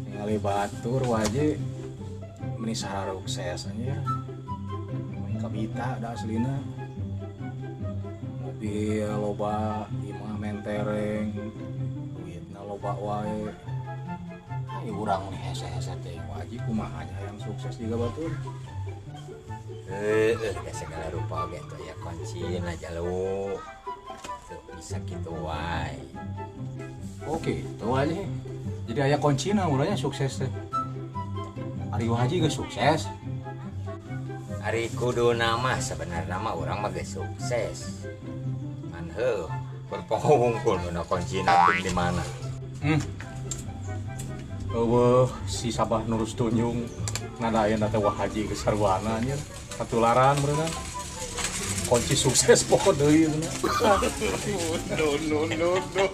Ningali batur waje meni sarukses anjir. Meni kabita da aslina. Mobil loba, imah mentereng, duitna loba wae. Ai urang nih hese-hese teh wajib kumaha nya yang sukses juga batur. Heeh, da segala rupa oge tuh ya kuncina jalu. Tuh bisa kitu wae. Oke, itu aja. Jadi aya kuncina urangnya sukses teh. Ari Haji geus sukses. Ari kuduna mah sebenarnya mah urang mah geus sukses. Ngan heuh, berpoho wungkul nu kuncina di mana. Eueuh si Sabah Nurus Tunjung ngadain teh Wah Haji geus sarwana anjir. Katularan beunang. Kunci sukses pokok deui bener. No, no, no, no.